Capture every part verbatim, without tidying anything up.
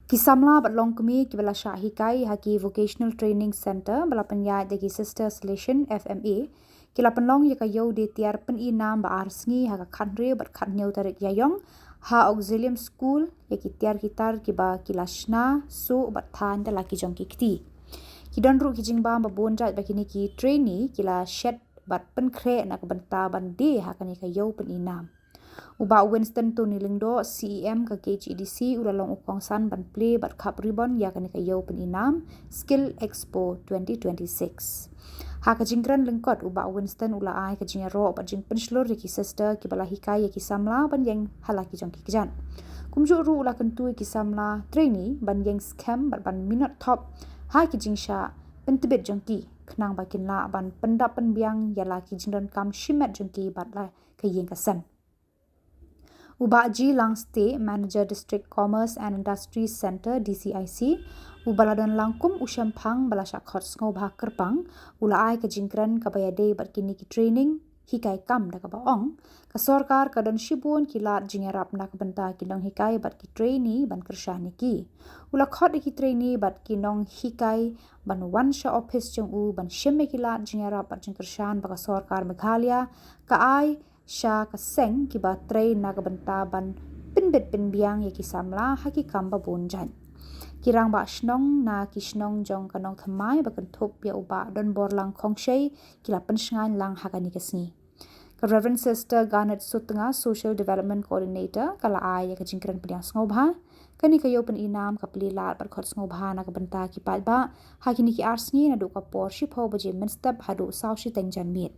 Ki samla bad longkmie kiba la shah hikai ha ki Vocational Training Centre ba la pynïaid da ki Sister Salesian F M A, ki la pynlong ïa ka ïew die tiar pyni nam ba ar sngi ha ka khathynriew bad khathynñiew tarik Ïaïong ha Auxilium School ïa ki tiar ki tar kiba ki la shna, suh bad thaiñ da la ki jong ki kti. Ki don ruh ki jingbam ba bun jait ba kine ki trainee ki la shet bad pynkhreh na ka bynta ban die ha kane ka ïew pyni nam. U Bah Winston Tony Lyngdoh, C E M ka K H A D C, u la long u kongsan ban plie bad khap ribbon ïa kane ka ïew pyni nam Skill Expo twenty twenty-six. Ha ka jingkren lyngkot, u Bah Winston u la ai ka jingïaroh bad jingpynshlur ïa ki sister kiba la hikai ïa ki samla ban ïeng ha la ki jong ki kjat. Kumjuh ruh u la kyntu ïa ki samla trainee ban ïeng skhem bad ban minot thop ha ki jingshah pyntbit jong ki, khnang ba kin lah ban pyndap pynbiang ïa la ki jingdonkam shimet jong ki bad la ka ïing ka sem. U Bah G Langstieh, Manager District Commerce and Industries Centre, D C I C, uba la don lang kum u shemphang ba la shah khot sngewbha kyrpang, u la ai ka jingkren kaba ïadei bad kine ki training hikai kam da kaba ong, ka sorkar ka don shibun ki lad jingïarap na ka bynta ki nonghikai bad ki trainee ban kyrshan ïa ki. U la khot ïa ki trainee bad ki nonghikai ban wan sha ophis jong u ban shim ïa ki lad jingïarap bad jingkyrshan ba ka sorkar Meghalaya ka ai sha ka seng kiba trei na ka bynta ban pynbit pynbiang ïa ki samla ha ki kam ba bun jait. Ki rangbah shnong na ki shnong jong ka Nongthymmai ba kynthup ïa u Bah Donborlang Khongshei ki la pynshngaiñ lang ha kane ka sngi. Ka Reverend Sister Garnet Sutnga, Social Development Coordinator, ka la ai ïa ka jingkren pdiang sngewbha. Kane ka ïew pyni nam ka plie lad bad khot sngewbha na ka bynta ki paidbah ha kine ki ar sngi naduh ka por shiphew baje mynstep haduh saw shiteng janmiet.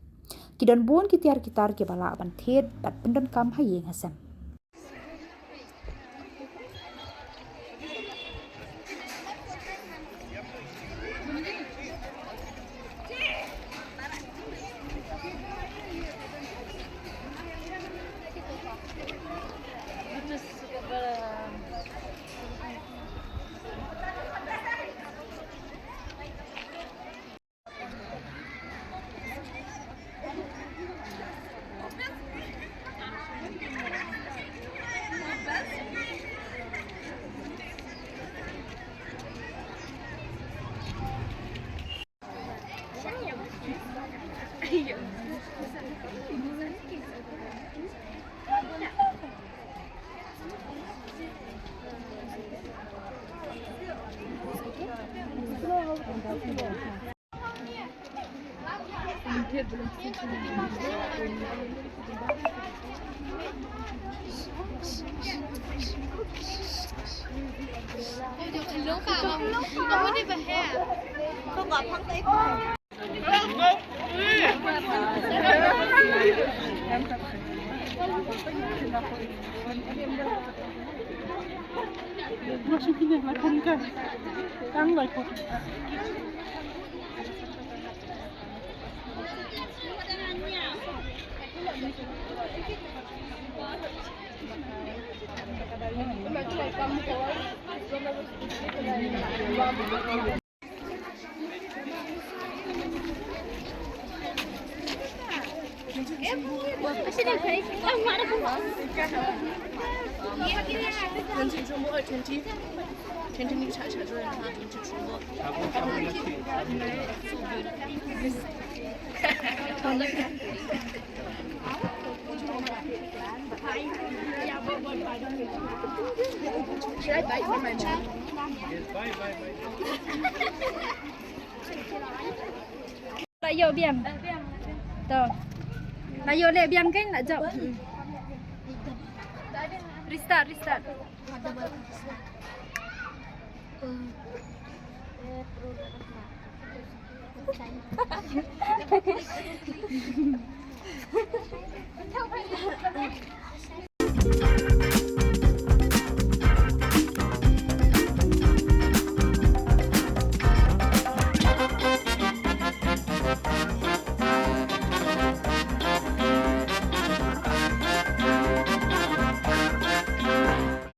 Ki don bun ki tiar ki tar kiba lah ban thied bad pyndonkam ha ïing ha sem. Should I bite for my mom? La ïoh biang. To. La ïoh leh biang kan la jop. Restart, restart.